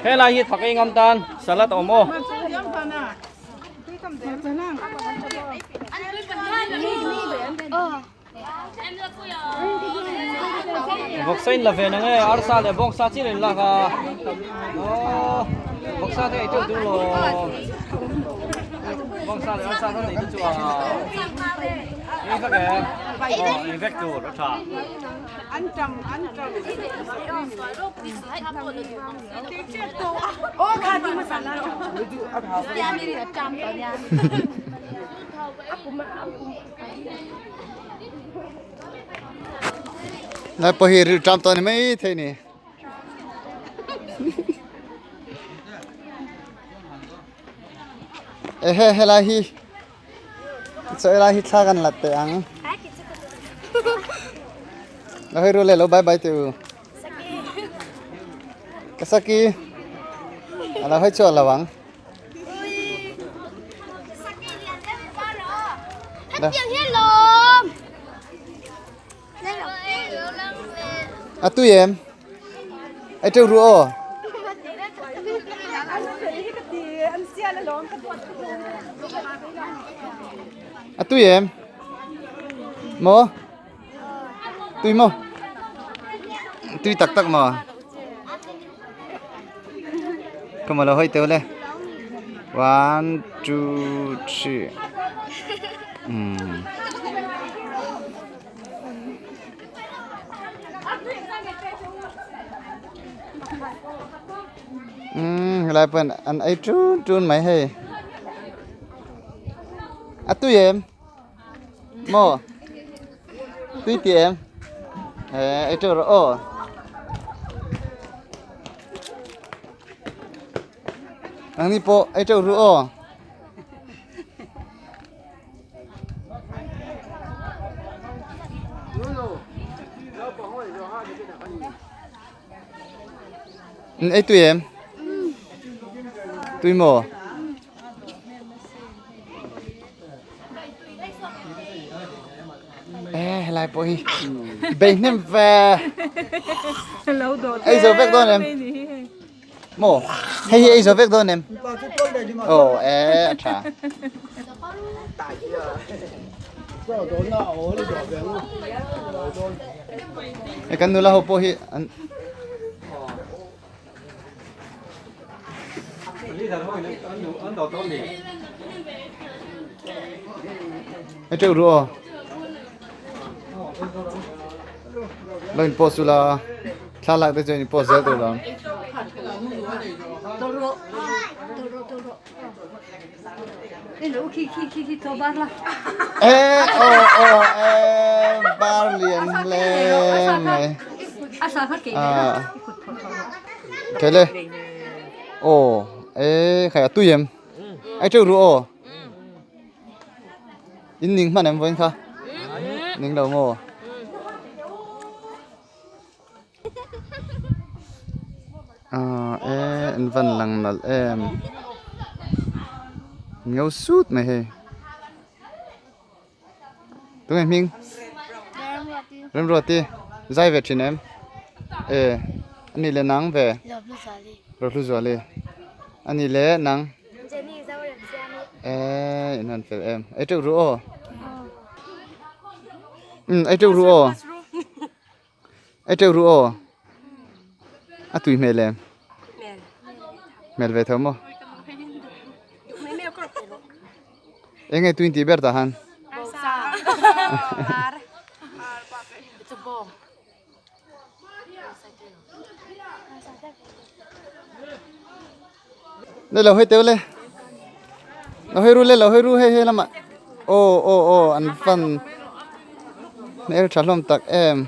Helai hi thak ei ngam tan salad a awm aw. Vawksa in la ve na nge arsa leh bawngsa chin in lak a aw vawksa te ei teuh tur lo bawngsa leh arsa te nei te chu a ei vek e aw ei vek tur a tha. Lai pawh hi rilṭam tawh a ni mai thei ni. Ehe helai hi chaw helai hi thla kan la teh ang. Lo hei ru le lo bye bye teh u. Ka saki a lo hei chhuak lo ang. A tui em? Ai teu ru aw. A tui em? Maw? Tui maw? Tui tak tak maw? Come on, hoi teu le. One, two, three. Helai pawh an ei tun tun mai hei. A tui em? Maw? Tui ti em? Ei teuh rawh aw. Nangni pawh ei teuh ru aw. Ei tui em? Tui maw? E helai pawh hi bei hnem ve. Ei zo vek dawn em? Maw? Hei hi ei zo vek dawn em? Aw e a tha. E kan nula ho pawh hi an Ei teuh ru aw. Lo in post ula thla lak te chuan in post zel tur lo. E aw aw e bar lian hle mai. Ah. Thele. Aw e khai a tui em. Ai teuh ru aw. In ning hman em vawiin kha? Ning lo maw? Aaa e an van lang nalh em ngho sut mai hei tunge hming Remruati zai ve thin em e ani leh nang ve Rohluzuali ani leh nang e in han fel em ei teuh ru aw umm ei teuh ru aw. Ei teuh ru aw. A tui hmel em? Hmel ve tho maw? Eng nge tuin tih ber tah han? Đây lo hơi teu le. Lo hơi ru le lo hơi ru hei hei lamah. Aw aw aw an fan hmel tha hlawm tak em.